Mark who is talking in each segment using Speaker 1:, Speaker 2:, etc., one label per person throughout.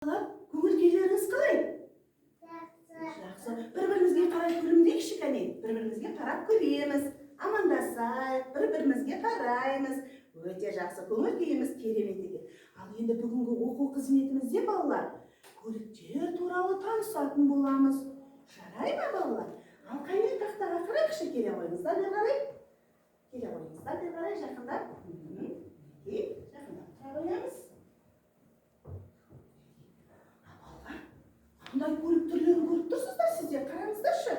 Speaker 1: Көңіл күйлеріңіз қалай? Жақсы. Бір-бірімізге қарай күлімдейікші, кәне. Бір-бірімізге қарап күлеміз. Амандасайық, бір-бірімізге қараймыз. Өте жақсы, көңіл күйіміз керемет екен. Ал енді бүгінгі оқу қызметімізде, балалар, көліктер туралы танысатын боламыз. Жарай ма, балалар? Ал қане, тақтаға қарайықшы, келе қойыңыздар бері қарай. Келе қойыңыздар бері қарай, жақындап. Мінекей, жақындап тұра қоямыз. Ал балалар, қандай көлік түрлерін көріп тұрсыздар сіздер? Қараңыздаршы.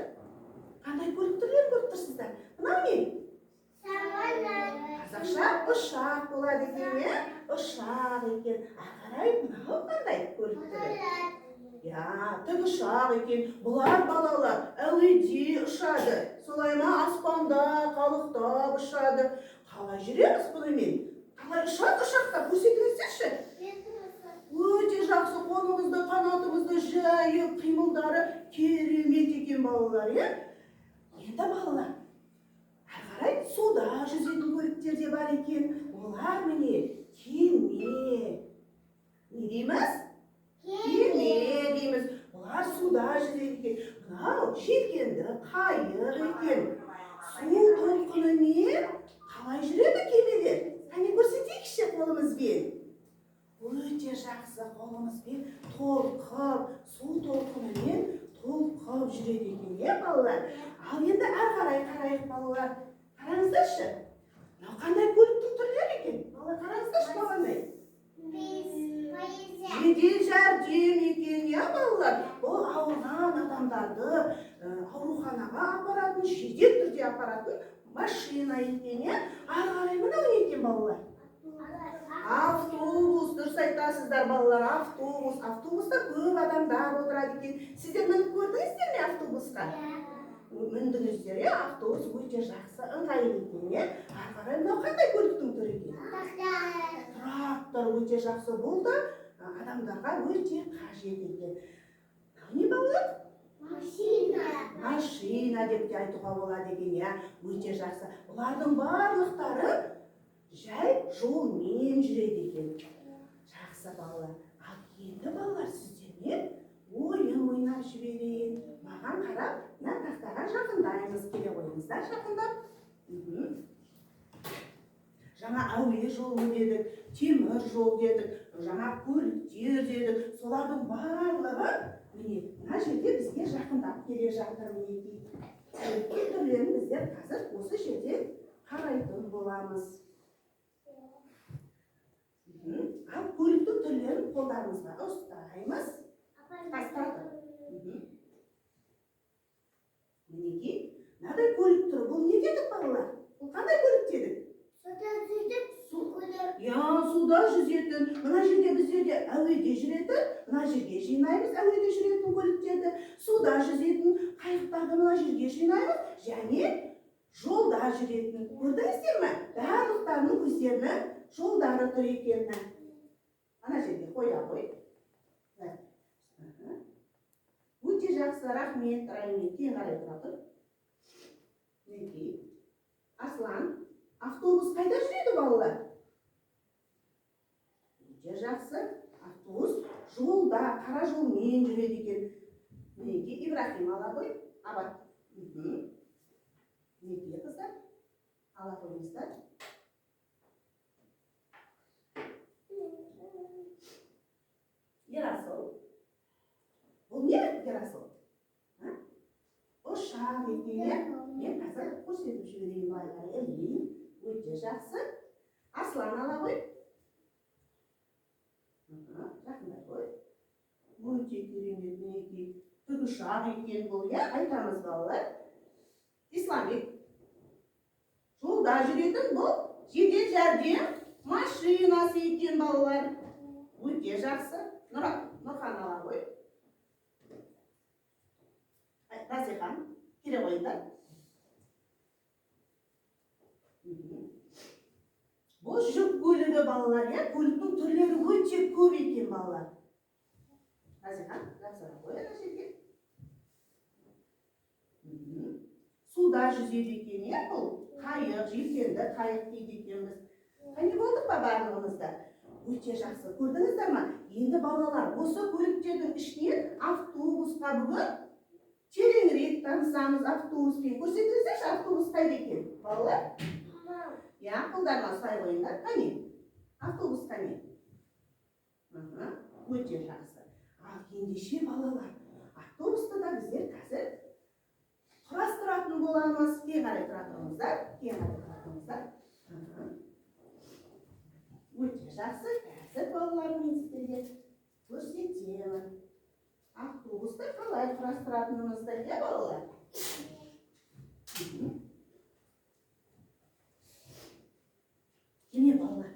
Speaker 1: Қандай көлік түрлерін көріп тұрсыздар? Мынау не? Қазақша ұшақ болады екен, иә? Ұшақ екен. Ары қарай мынау қандай көлік түрі? Иә, тікұшақ екен. Бұлар, балалар, әуеде ұшады. Солай ма? Аспанда қалықтап ұшады. Қалай жүреміз бұнымен? Қалай ұшады ұшақта? Көрсетіңіздерші. Өте жақсы, қолымызды, қанатымызды жайып, қимылдары керемет екен, балалар, иә? Енді, балалар, ары қарай суда жүзетін көліктер де бар екен. Олар, міне, кеме. Не дейміз? Кеме дейміз. Бұлар суда жүзеді екен. Мынау желкенді қайық екен. Су толқынымен қалай жүреді кемелер? Қане, көрсетейікші қолымызбен. Өте жақсы, қолымызбен толқып, су толқынымен толқып жүреді екен, иә, балалар? Ал енді ары қарай қарайық, балалар. Қараңыздаршы. Мынау қандай көліктің түрлері екен? Балалар, қараңыздаршы, мынау қандай? Жедел жәрдем екен, иә, балалар? Бұл ауырған адамдарды ауруханаға апаратын, жедел түрде апаратын машина екен, иә? Ары қарай мынау не екен, балалар? Автобус, дұрыс айтасыздар, балалар, автобус. Автобуста көп адамдар отырады екен. Сіздер мініп көрдіңіздер ме автобусқа? Міндіңіздер, иә? Автобус өте жақсы, ыңғайлы екен, иә? Ары қарай мынау қандай көліктің түрі екен? Трактор, өте жақсы. Бұл да адамдарға өте қажет екен. Мынау не, балалар? Машина деп те айтуға болады екен, иә? Өте жақсы. Бұлардың барлықтары жай жолмен жүреді екен. Жақсы, балалар. Ал енді, балалар, сіздермен ойын ойнап жіберейін. Маған қарап, мына тақтаға жақындаймыз. Келе қойыңыздар жақындап. Жаңа әуе жолы дедік, темір жол дедік, жаңа көліктер дедік. Солардың барлығы, міне, мына жерде бізге жақындап келе жатыр, мінекей. Көліктің түрлерін біздер қазір осы жерде қарайтын боламыз. Ал көліктің түрлерін қолдарымызға ұстаймыз. Тастады. Мінекей, мынадай көлік түрі. Бұл не дедік, балалар? Бұл қандай көлік дедік? Иә, суда жүзетін. Мына жерде біздерде әуеде жүретін, мына жерге жинаймыз әуеде жүретін көліктерді. Суда жүзетін қайықтарды мына жерге жинаймыз және жолда жүретін. Көрдіңіздер ме? Барлықтарының өздерінің жолдары тұр екен. Ана жерге қоя қой. Өте жақсы, рахмет, Райыммен. Кейін қарай тұра тұр. Мінекей. Аслан, автобус қайда жүреді, балалар? Өте жақсы. Автобус жолда, қара жолмен жүреді екен. Мінекей, Ибрахим, ала қой. Абат. Мінекей, қыздар. Ала қойыңыздар. Ерасыл. Бұл не, Ерасыл? А? Ұшақ екен, иә? Мен қазір көрсетіп жіберейін, былай қарай ілейін. Өте жақсы. Аслан, ала қой. Жақындай қой. Өте керемет, мінекей. Тікұшақ екен бұл, иә? Айтамыз, балалар. Исламбек. Жолда жүретін бұл жедел жәрдем машинасы екен, балалар. Өте жақсы. Нұрхан, ала қой. Разихан, келе қойыңдар. Бұл жүк көлігі, балалар, иә? Көліктің түрлері өте көп екен, балалар. Разихан, жақсырақ қой ана жерге. Суда жүзеді екен, иә, бұл? Қайық, желкенді қайық дейді екенбіз. Қане, болдық па барлығымыз да? Өте жақсы. Көрдіңіздер ма? Енді балалар, осы көліктердің ішінен автобусқа бүгін тереңірек танысамыз автобуспен. Көрсетіңіздерші, автобус қайда екен? Балалар? Иә, қолдарына ұстай қойыңдар. Қане? Автобус қане? Өте жақсы. Ал ендеше балалар, автобусты да біздер қазір құрастыратын боламыз. Кейін қарай тұра тұрыңыздар. Кейін қарай тұра тұрыңыздар. Өте жақсы. Қазір балалар мен сіздерге көрсетемін. Автобусты қалай құрастыратынымызды, иә балалар? Міне балалар,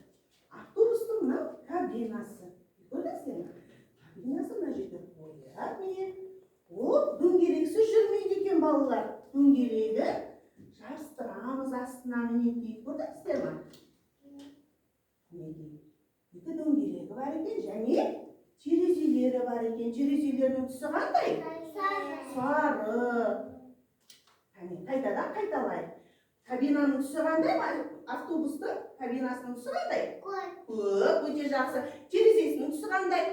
Speaker 1: автобустың мынау кабинасы. Көрдіңіздер ме? Кабинасы мына жерде қояды, міне. Ол дөңгелексіз жүрмейді екен балалар. Дөңгелегі жабыстырамыз астына, мінекей. Көрдіңіздер ме? Мінекей. Екі дөңгелегі бар екен, және терезелері бар екен. Терезелерінің түсі қандай? Сары. Қане, қайтадан қайталайық. Кабинаның түсі қандай? Автобустың кабинасының түсі қандай? Көк. Өте жақсы. Терезесінің түсі қандай?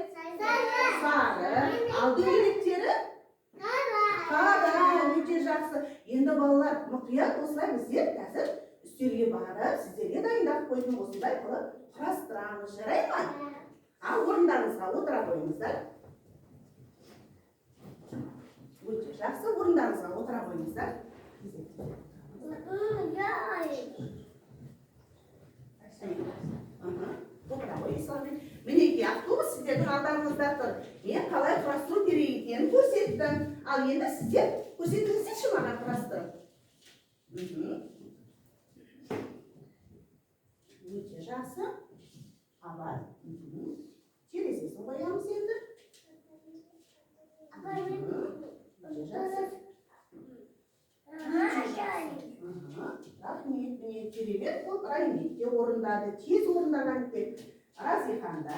Speaker 1: Сары. Ал дөңгелектері? Қара. Өте жақсы. Енді балалар, мұқият осылай біздер қазір үстелге барып, сіздерге дайындап қойдым, осындай қылып құрастырамыз. Жарай ма? Ал орындарыңызға отыра қойыңыздар. Өте жақсы, орындарыңызға отыра қойыңыздар. Отыра қой, Исламбек. Мінекей, автобус сіздердің алдарыңызда тұр. Мен қалай құрастыру керек екенін көрсеттім. Ал енді сіздер көрсетіңіздерші маған құрастырып. Өте жақсы. Абай. Терезесін қоямыз енді. Өте жақсы. Рахмет, міне керемет қылып Райымбек те орындады. Тез орындаған екен. Разихан да.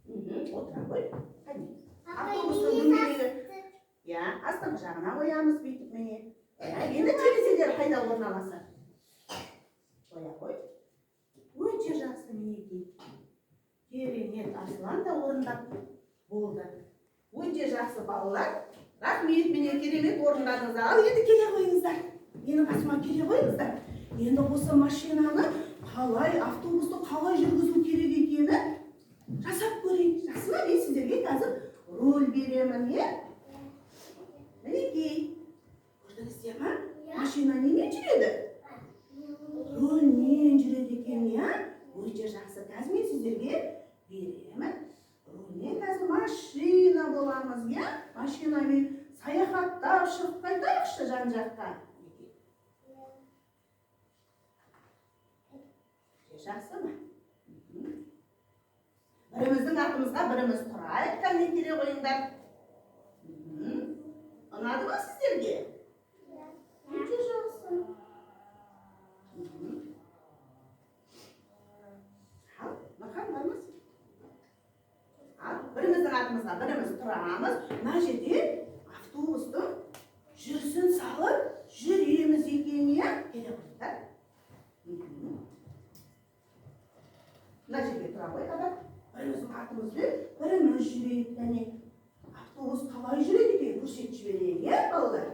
Speaker 1: Отыра қой. Қане. Автобустың дөңгелегі. Иә, астыңғы жағына қоямыз бүйтіп міне. Енді терезелер қайда орналасады? Қоя қой. Өте жақсы, мінекей. Керемет, Аслан да орындап болды. Өте жақсы балалар. Рахмет, міне керемет орындадыңыздар. Ал енді келе қойыңыздар. Менің қасыма келе қойыңыздар. Енді осы машинаны қалай, автобусты қалай жүргізу керек екені жасап көрейік. Жақсы ма? Мен сіздерге қазір роль беремін, иә? Мінекей. Көрдіңіздер ма? Машина немен жүреді? Рульмен жүреді екен, иә? Өте жақсы. Қазір мен сіздерге беремін. Рульмен қазір машина боламыз, иә? Машинамен саяхаттап шығып қайтайықшы жан-жаққа. Жақсы ма? Біріміздің артымызға біріміз тұрайық, кәне келе қойыңдар. Ұнады ма сіздерге? Өте жақсы. Ал, Нұрхан бармыз. Ал, біріміздің артымызға біріміз тұрамыз. Мына жерде автобустың жүрісін салып жүреміз екен, иә? Келе қойыңдар. Мына жерге тұра қой, адам. Біріміздің артымызбен біріміз жүрейік. Кәне, автобус қалай жүреді екен, көрсетіп жіберейік, иә, балалар?